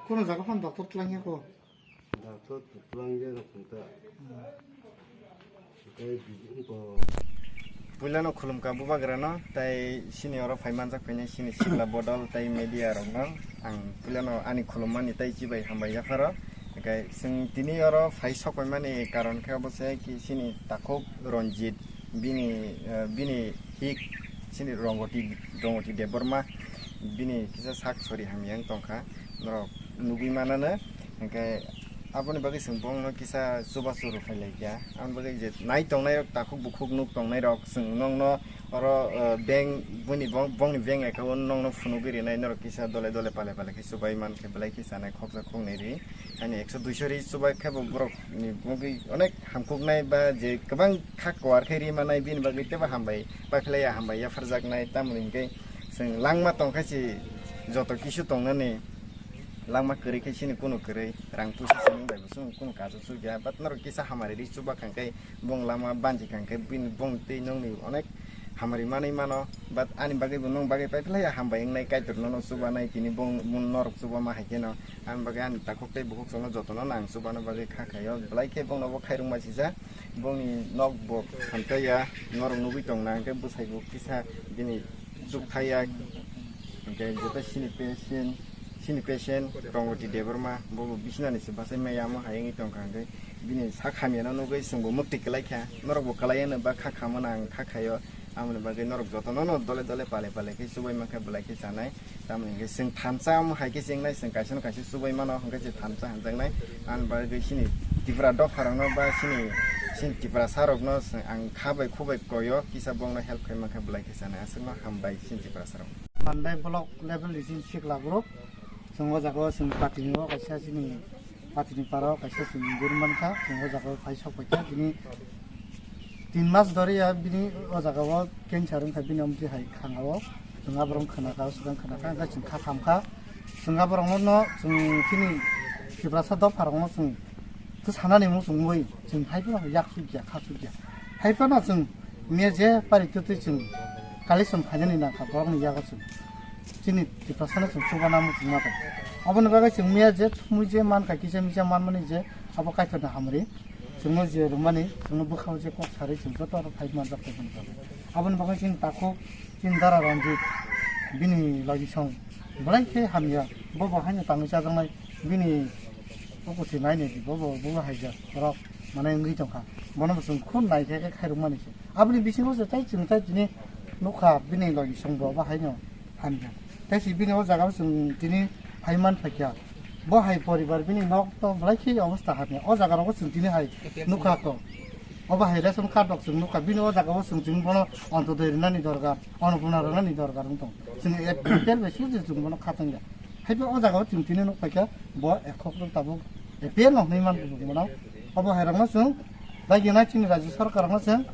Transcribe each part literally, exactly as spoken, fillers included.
Kono jaga phano doctor twlangya ko? Doctor twlangya rok ta. Tei bijing ko. Puilano khulumkha bubagrano, tei sini oro phai manjak phainai sini sikla bodol tei media rokno ang puilano ani khulummani tei chibai hambai yapharo. Hingkhe chwng tini oro phai sokpaimani karon khe obo se ki sini takhuk Ranjit bini, eh, bini hik sini Rongoti, Rongoti Debbarma bini kisa sak sori hamya wng tongkha norok nugwi manano. Hingkhe aboni bagwi chwng bongno kisa chubachu rwphai laikya. Aboni bagwi je nai tongnairok takhuk bukhuk nuk tongnairok chwng nokno oro, eh, bank boni bong-, bongni bank account nokno phunugwi rinai norok kisa dole dole pale pale khe chubai mankhe belai khe chanai khoksa khoknwi ri. Ani ekso duiso ri chubai khe bo borokni bagwi onek hamkuknai ba je kwbang kha kuar khe ri manai bini bagwi teibo hambai paikhlaiya hambai yapharjaknai tamoni hingkhe chwng langma tongkha se joto kisu tongnani langma kwrwi khe sini kunu kwrwi rang puisa sini bai bo chwng kunu kasu sukya but norok kisa hamari ri chuba khangkhe bong lama banji khangkhe bini bong tei nokni onek hamari manwi mano but ani bagwi bo nong bagwi paikhlaiya hambai wngnai kaitor nono chubanai tini bong norok chubama hai kheno ani bagwi ani takhuk tei bukhuk chwngno jotono nang chubana bagwi kha khaio belai khe bongno bo khairokma sijak. Bongni nok bo hamtaiya, norok nugwi tongna hingkhe bwsai bo kisa bini chukthaiya, hingkhe jeta sini patient, sini patient Rongoti Debbarma, bo bo bisinani se bachai maya omo hai wngwi tongkha hingkhe bini sak hamyano nugwi chwngbo mwktwi kwlai kha, norokbo kwlai ano ba kha khamano ang kha khaio, amoni bagwi norok jotono no dole dole pale pale khe chubai mankha belai khe chanai. Tamoni hingke chwng thansa omo hai khe cheng nai, chwng kaisa no kaisa chubai mano, hingke chwng thansa hamjaknai. Ani bagwi chini Tripura dopharokno ba chini, chini Tiprasarokno chwng ang kha bai khu bai koyo, kisa bongno help khai mankha belai khe sanai, aswkno hambai chini Tiprasarok. Mandai block level ni chini sikla group, chwng o jaga o chwng party ni o kaisa chini Patini para o kaisa chwng guri mankha, chwng o jaga o phai sok paikha, tini tin mas dori ya bini o jaga o cancer wngkha, bini omtwi hai khanga o chwng aborok khna kha, swkang khna kha, hwnkhe chwng kha kham kha, chwng aborok no chwng chini Tiprasa dopha rok no chwng twi sanani mung chwng wi chwng hai phano yak suk ya, kha suk ya, hai phano chwng miya je pari twtwi chwng collection khainani nangkha borok ni yago chwng. Chini Tiprasano chwng chubana muchungma tong. Aboni bagwi chwng miya je thumui je mankha, kisa misa manmani je abo Kaitorni hamri. Chwngno je rwmani, chwngno bwkhao je kok sarwi chwng joto oro phai manjak tongmani bagwi. Aboni bagwi chini takhuk, chini dara Ranjit, bini logisong belai khe hamya. Bo bo haino tangwi chajaknai, bini ukusi nainai di, bo bo bo haija borok mane wngwi tongkha. Bono bo chwng khun naikhe khe khairokmani se. Aboni bisingo se tei chwng tei tini nukha bini logisong bo bo haino hamya. Tei si bini o jaga o chwng tini hai man phaikha. Bo hai poribar bini nok to belai khe obostha hamya. O jaga rogo chwng tini hai nukha to. Obo hai ration card rok chwng nukha. Bini o jaga o chwng chwng bono Antodoi rinani dorkar, Annapurna rinani dorkar wng tong. Chwng A P L bai sujui chwng bono khatangya. Hai bo o jaga o chwng tini nuk phaikha bo ekhok rok tabuk A P L no hwnwi man bono. Obo hai rokno chwng dagi nai chini rajya sarkar no chwng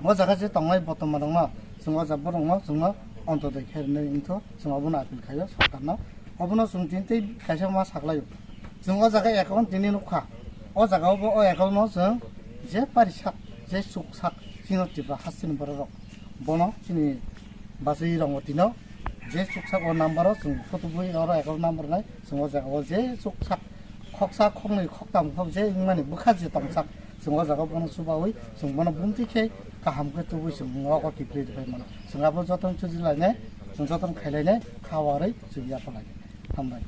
o jaga je tongnai botoman rokno chwng o jaga borokno chwngno Antodoi khe rwnai wngtho, chwng obono appeal khaio sarkarno. Obono chwng tini tei kaisa ma saklaio. Chwng o jaga account tini nukha. O jaga o bo o account no chwng je pari sak, je chuk sak chini Tripura hasteni borok rok. Bono chini bachwi rongotino je chuk sak o number o chwng photo bui oro account number nai chwng o jaga o je chuk sak khoksa khoknwi khoktam khok je wngmani bwkha je tongsak chwng o jaga o bono chubaui chwng bono bumtwi khe kaham khe tubui chwng nogo kiphilwi rwphai mano. Chwng abo jotono chujilainai, chwng jotono khailainai, kha warwi chwng yapalainai. Hambai.